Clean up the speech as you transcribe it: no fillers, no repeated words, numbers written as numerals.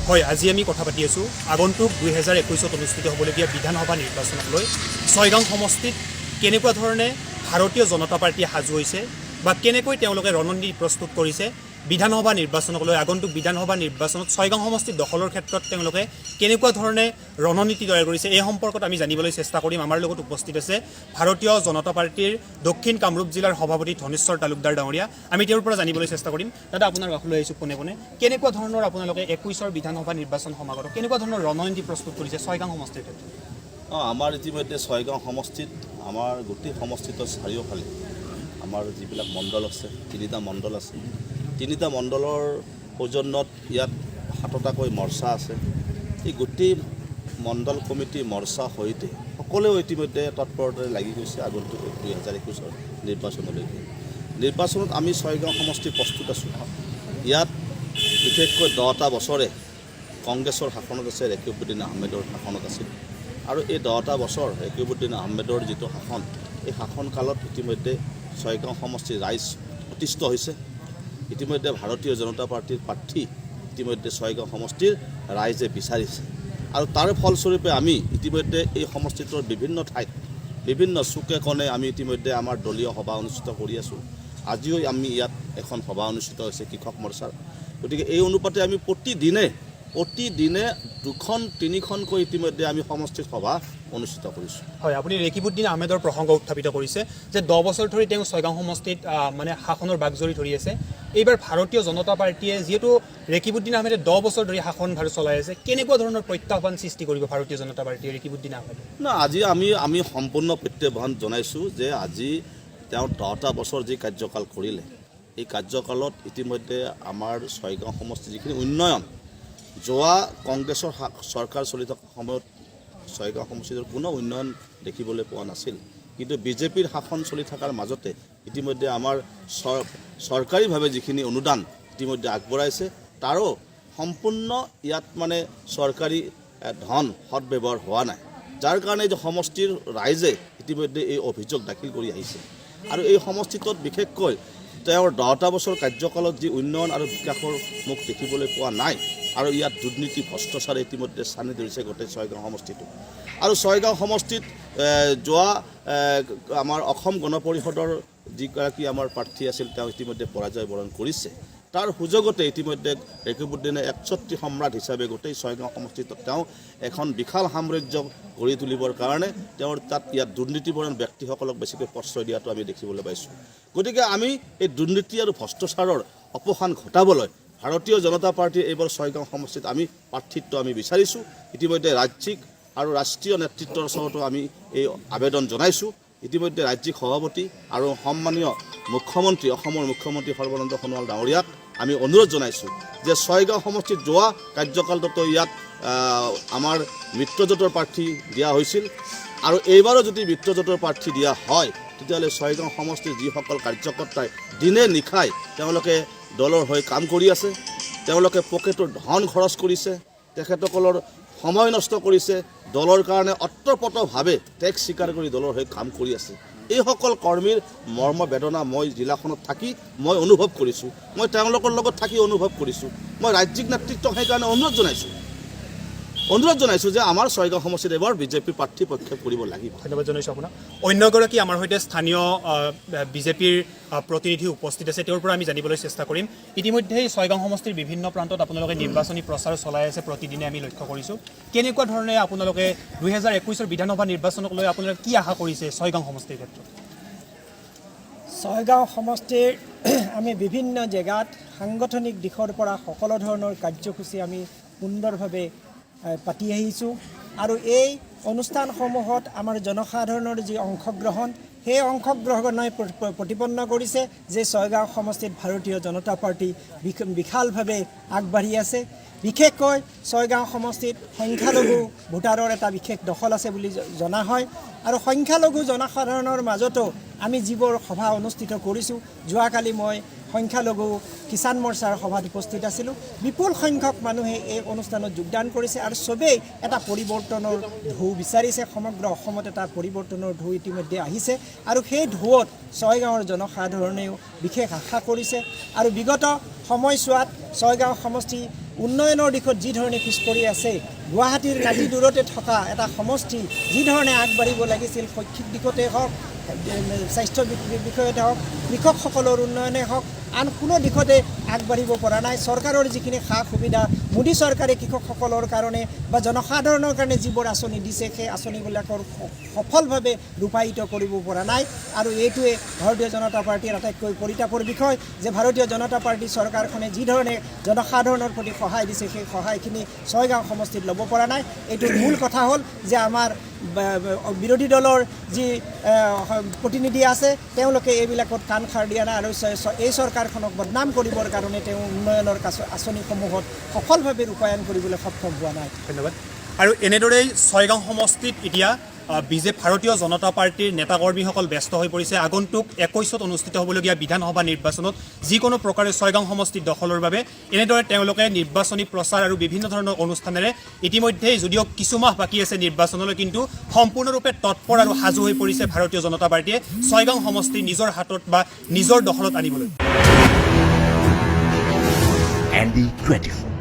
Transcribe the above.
হয়, আজি আমি কথা পাতি আছোঁ আগন্তুক 2021ত অনুষ্ঠিত হ'বলগীয়া বিধানসভা নিৰ্বাচনক লৈ ছয়গাঁও সমষ্টিত কেনেকুৱা ধৰণে ভাৰতীয় জনতা পাৰ্টীয়ে সাজু হৈছে বা কেনেকৈ তেওঁলোকে ৰণনীতি প্ৰস্তুত কৰিছে বিধানসভা নিৰ্বাচনক লৈ। আগন্তুক বিধানসভা নিৰ্বাচনত ছয়গাঁও সমষ্টি দখলৰ ক্ষেত্ৰত তেওঁলোকে কেনেকুৱা ধৰণে ৰণনীতি তৈয়াৰ কৰিছে, এই সম্পৰ্কত আমি জানিবলৈ চেষ্টা কৰিম। আমাৰ লগত উপস্থিত আছে ভাৰতীয় জনতা পাৰ্টীৰ দক্ষিণ কামৰূপ জিলাৰ সভাপতি ধনেশ্বৰ তালুকদাৰ ডাঙৰীয়া। আমি তেওঁৰ পৰা জানিবলৈ চেষ্টা কৰিম। দাদা, আপোনাৰ কাষলৈ আহিছোঁ পোনে পোনে। কেনেকুৱা ধৰণৰ আপোনালোকে 21ৰ বিধানসভা নিৰ্বাচন সমাগত, কেনেকুৱা ধৰণৰ ৰণনীতি প্ৰস্তুত কৰিছে ছয়গাঁও সমষ্টিৰ ক্ষেত্ৰত? আমাৰ ইতিমধ্যে ছয়গাঁও সমষ্টিত, আমাৰ গোটেই সমষ্টিটোৰ চাৰিওফালে আমাৰ যিবিলাক মণ্ডল আছে, তিনিটা মণ্ডল আছে। তিনিটা মণ্ডলৰ সৌজন্যত ইয়াত সাতটাকৈ মৰ্চা আছে। এই গোটেই মণ্ডল কমিটি, মৰ্চা সহিতে সকলোৱে ইতিমধ্যে তৎপৰতাৰে লাগি গৈছে আগন্তুক 2021ৰ নিৰ্বাচনলৈকে। নিৰ্বাচনত আমি ছয়গাঁও সমষ্টি প্ৰস্তুত আছোঁ। ইয়াত বিশেষকৈ 10টা বছৰে কংগ্ৰেছৰ শাসনত আছে, ৰেকিবুদ্দিন আহমেদৰ শাসনত আছিল। আৰু এই 10টা বছৰ ৰেকিবুদ্দিন আহমেদৰ যিটো শাসন, এই শাসনকালত ইতিমধ্যে ছয়গাঁও সমষ্টিৰ ৰাইজ অতিষ্ঠ হৈছে। ইতিমধ্যে ভাৰতীয় জনতা পাৰ্টীৰ প্ৰাৰ্থী ইতিমধ্যে ছয়গাঁও সমষ্টিৰ ৰাইজে বিচাৰিছে। আৰু তাৰ ফলস্বৰূপে আমি ইতিমধ্যে এই সমষ্টিটোৰ বিভিন্ন ঠাইত, বিভিন্ন চুকে কোণে আমি ইতিমধ্যে আমাৰ দলীয় সভা অনুষ্ঠিত কৰি আছোঁ। আজিও আমি ইয়াত এখন সভা অনুষ্ঠিত হৈছে কৃষক মৰ্চাৰ। গতিকে এই অনুপাতে আমি প্ৰতিদিনে প্ৰতিদিনে দুখন তিনিখনকৈ ইতিমধ্যে আমি সমষ্টিত সভা অনুষ্ঠিত কৰিছোঁ। হয়, আপুনি ৰেকিবুদ্দিন আহমেদৰ প্ৰসংগ উত্থাপিত কৰিছে যে 10 বছৰ ধৰি তেওঁ ছয়গাঁও সমষ্টিত মানে শাসনৰ বাগজৰি ধৰি আছে। এইবাৰ ভাৰতীয় জনতা পাৰ্টীয়ে, যিহেতু ৰেকিবুদ্দিন আহমেদে 10 বছৰ ধৰি শাসনভাৰ চলাই আছে, কেনেকুৱা ধৰণৰ প্ৰত্যাহ্বান সৃষ্টি কৰিব ভাৰতীয় জনতা পাৰ্টীয়ে ৰেকিবুদ্দিন আহমেদে? না, আজি আমি আমি সম্পূৰ্ণ প্ৰত্যাহ্বান জনাইছোঁ যে আজি তেওঁ 10টা বছৰ যি কাৰ্যকাল কৰিলে, এই কাৰ্যকালত ইতিমধ্যে আমাৰ ছয়গাঁও সমষ্টিৰ যিখিনি উন্নয়ন, যোৱা কংগ্ৰেছৰ চৰকাৰ চলি থকা সময়ত ছয়গাঁও সমষ্টিটোৰ কোনো উন্নয়ন দেখিবলৈ পোৱা নাছিল। কিন্তু বিজেপিৰ শাসন চলি থকাৰ মাজতে ইতিমধ্যে আমাৰ চৰকাৰীভাৱে যিখিনি অনুদান ইতিমধ্যে আগবঢ়াইছে, তাৰো সম্পূৰ্ণ ইয়াত মানে চৰকাৰী ধন সদব্যৱহাৰ হোৱা নাই, যাৰ কাৰণে যে সমষ্টিৰ ৰাইজে ইতিমধ্যে এই অভিযোগ দাখিল কৰি আহিছে। আৰু এই সমষ্টিটোত বিশেষকৈ তেওঁৰ 10টা বছৰ কাৰ্যকালত যি উন্নয়ন আৰু বিকাশৰ মুখ দেখিবলৈ পোৱা নাই আৰু ইয়াত দুৰ্নীতি, ভ্ৰষ্টাচাৰে ইতিমধ্যে ছানি ধৰিছে গোটেই ছয়গাঁও সমষ্টিটো। আৰু ছয়গাঁও সমষ্টিত যোৱা আমাৰ অসম গণ পৰিষদৰ যিগৰাকী আমাৰ প্ৰাৰ্থী আছিল, তেওঁ ইতিমধ্যে পৰাজয় বৰণ কৰিছে। তাৰ সুযোগতে ইতিমধ্যে ৰেকিবুদ্দিনে একছত্ৰী সম্ৰাট হিচাপে গোটেই ছয়গাঁও সমষ্টিত তেওঁ এখন বিশাল সাম্ৰাজ্য গঢ়ি তুলিবৰ কাৰণে তেওঁৰ তাত ইয়াত দুৰ্নীতিপৰায়ণ ব্যক্তিসকলক বেছিকৈ প্ৰশ্ৰয় দিয়াটো আমি দেখিবলৈ পাইছোঁ। গতিকে আমি এই দুৰ্নীতি আৰু ভ্ৰষ্টাচাৰৰ অৱসান ঘটাবলৈ ভাৰতীয় জনতা পাৰ্টীৰ এইবাৰ ছয়গাঁও সমষ্টিত আমি প্ৰাৰ্থিত্ব আমি বিচাৰিছোঁ। ইতিমধ্যে ৰাজ্যিক আৰু ৰাষ্ট্ৰীয় নেতৃত্বৰ ওচৰতো আমি এই আবেদন জনাইছোঁ। ইতিমধ্যে ৰাজ্যিক সভাপতি আৰু সন্মানীয় মুখ্যমন্ত্ৰী, অসমৰ মুখ্যমন্ত্ৰী সৰ্বানন্দ সোণোৱাল ডাঙৰীয়াক আমি অনুৰোধ জনাইছোঁ যে ছয়গাঁও সমষ্টিত যোৱা কাৰ্যকালটোতো ইয়াত আমাৰ মিত্ৰজোঁটৰ প্ৰাৰ্থী দিয়া হৈছিল আৰু এইবাৰো যদি মিত্ৰজোঁটৰ প্ৰাৰ্থী দিয়া হয়, তেতিয়াহ'লে ছয়গাঁও সমষ্টিৰ যিসকল কাৰ্যকৰ্তাই দিনে নিশাই তেওঁলোকে দলৰ হৈ কাম কৰি আছে, তেওঁলোকে পকেটৰ ধন খৰচ কৰিছে, তেখেতসকলৰ সময় নষ্ট কৰিছে, দলৰ কাৰণে ওতপ্ৰোতভাৱে ত্যাগ স্বীকাৰ কৰি দলৰ হৈ কাম কৰি আছে, এইসকল কৰ্মীৰ মৰ্ম বেদনা মই জিলাখনত থাকি মই অনুভৱ কৰিছোঁ। মই তেওঁলোকৰ লগত থাকি অনুভৱ কৰিছোঁ। মই ৰাজ্যিক নেতৃত্বক সেইকাৰণে অনুৰোধ জনাইছোঁ যে আমাৰ ছয়গাঁও সমষ্টিত এইবাৰ বিজেপি প্ৰাৰ্থী প্ৰক্ষেপ কৰিব লাগিব। ধন্যবাদ জনাইছোঁ আপোনাক। অন্যগৰাকী আমাৰ সৈতে স্থানীয় বিজেপিৰ প্ৰতিনিধি উপস্থিত আছে, তেওঁৰ পৰা আমি জানিবলৈ চেষ্টা কৰিম। ইতিমধ্যেই ছয়গাঁও সমষ্টিৰ বিভিন্ন প্ৰান্তত আপোনালোকে নিৰ্বাচনী প্ৰচাৰ চলাই আছে, প্ৰতিদিনে আমি লক্ষ্য কৰিছোঁ। কেনেকুৱা ধৰণে আপোনালোকে 2021ৰ বিধানসভা নিৰ্বাচনক লৈ আপোনালোকে কি আশা কৰিছে ছয়গাঁও সমষ্টিৰ ক্ষেত্ৰত? ছয়গাঁও সমষ্টিৰ আমি বিভিন্ন জেগাত সাংগঠনিক দিশৰ পৰা সকলো ধৰণৰ কাৰ্যসূচী আমি সুন্দৰভাৱে পাতি আহিছোঁ আৰু এই অনুষ্ঠানসমূহত আমাৰ জনসাধাৰণৰ যি অংশগ্ৰহণ, সেই অংশগ্ৰহণে প্ৰতিপন্ন কৰিছে যে ছয়গাঁও সমষ্টিত ভাৰতীয় জনতা পাৰ্টী বিশালভাৱে আগবাঢ়ি আছে। বিশেষকৈ ছয়গাঁও সমষ্টিত সংখ্যালঘু ভোটাৰৰ এটা বিশেষ দখল আছে বুলি জনা হয় আৰু সংখ্যালঘু জনসাধাৰণৰ মাজতো আমি যিবোৰ সভা অনুষ্ঠিত কৰিছোঁ, যোৱাকালি মই সংখ্যালঘু কিষাণ মৰ্চাৰ সভাত উপস্থিত আছিলোঁ। বিপুল সংখ্যক মানুহে এই অনুষ্ঠানত যোগদান কৰিছে আৰু চবেই এটা পৰিৱৰ্তনৰ ঢৌ বিচাৰিছে। সমগ্ৰ অসমত এটা পৰিৱৰ্তনৰ ঢৌ ইতিমধ্যে আহিছে আৰু সেই ঢৌত ছয়গাঁৱৰ জনসাধাৰণেও বিশেষ আশা কৰিছে। আৰু বিগত সময়ছোৱাত ছয়গাঁও সমষ্টি উন্নয়নৰ দিশত যি ধৰণে পিছ পৰি আছে, গুৱাহাটীৰ নাতি দূৰতে থকা এটা সমষ্টি যি ধৰণে আগবাঢ়িব লাগিছিল, শৈক্ষিক দিশতে হওক, স্বাস্থ্য বিষয়তে হওক, কৃষকসকলৰ উন্নয়নে হওক, আন কোনো দিশতে আগবাঢ়িব পৰা নাই। চৰকাৰৰ যিখিনি সা সুবিধা, মোদী চৰকাৰে কৃষকসকলৰ কাৰণে বা জনসাধাৰণৰ কাৰণে যিবোৰ আঁচনি দিছে, সেই আঁচনিবিলাকৰ সফলভাৱে ৰূপায়িত কৰিব পৰা নাই। আৰু এইটোৱে ভাৰতীয় জনতা পাৰ্টীৰ আটাইতকৈ পৰিতাপৰ বিষয় যে ভাৰতীয় জনতা পাৰ্টী চৰকাৰখনে যিধৰণে জনসাধাৰণৰ প্ৰতি সহায় দিছে, সেই সহায়খিনি ছয়গাঁও সমষ্টিত ল'ব পৰা নাই। এইটোৰ মূল কথা হ'ল যে আমাৰ বিৰোধী দলৰ যি প্ৰতিনিধি আছে, তেওঁলোকে এইবিলাকত কাণ খাৰ দিয়া নাই আৰু এই চৰকাৰখনক বদনাম কৰিবৰ কাৰণে তেওঁ উন্নয়নৰ আঁচনিসমূহত সফলভাৱে ৰূপায়ণ কৰিবলৈ সক্ষম হোৱা নাই। ধন্যবাদ। আৰু এনেদৰেই ছয়গাঁও সমষ্টিত এতিয়া ভাৰতীয় জনতা পাৰ্টীৰ নেতাকৰ্মীসকল ব্যস্ত হৈ পৰিছে আগন্তুক 21ত অনুষ্ঠিত হ'বলগীয়া বিধানসভা নিৰ্বাচনত যিকোনো প্ৰকাৰে ছয়গাঁও সমষ্টি দখলৰ বাবে। এনেদৰে তেওঁলোকে নিৰ্বাচনী প্ৰচাৰ আৰু বিভিন্ন ধৰণৰ অনুষ্ঠানেৰে ইতিমধ্যেই, যদিও কিছুমাহ বাকী আছে নিৰ্বাচনলৈ, কিন্তু সম্পূৰ্ণৰূপে তৎপৰ আৰু সাজু হৈ পৰিছে ভাৰতীয় জনতা পাৰ্টীয়ে ছয়গাঁও সমষ্টি নিজৰ হাতত বা নিজৰ দখলত আনিবলৈ। ND 24.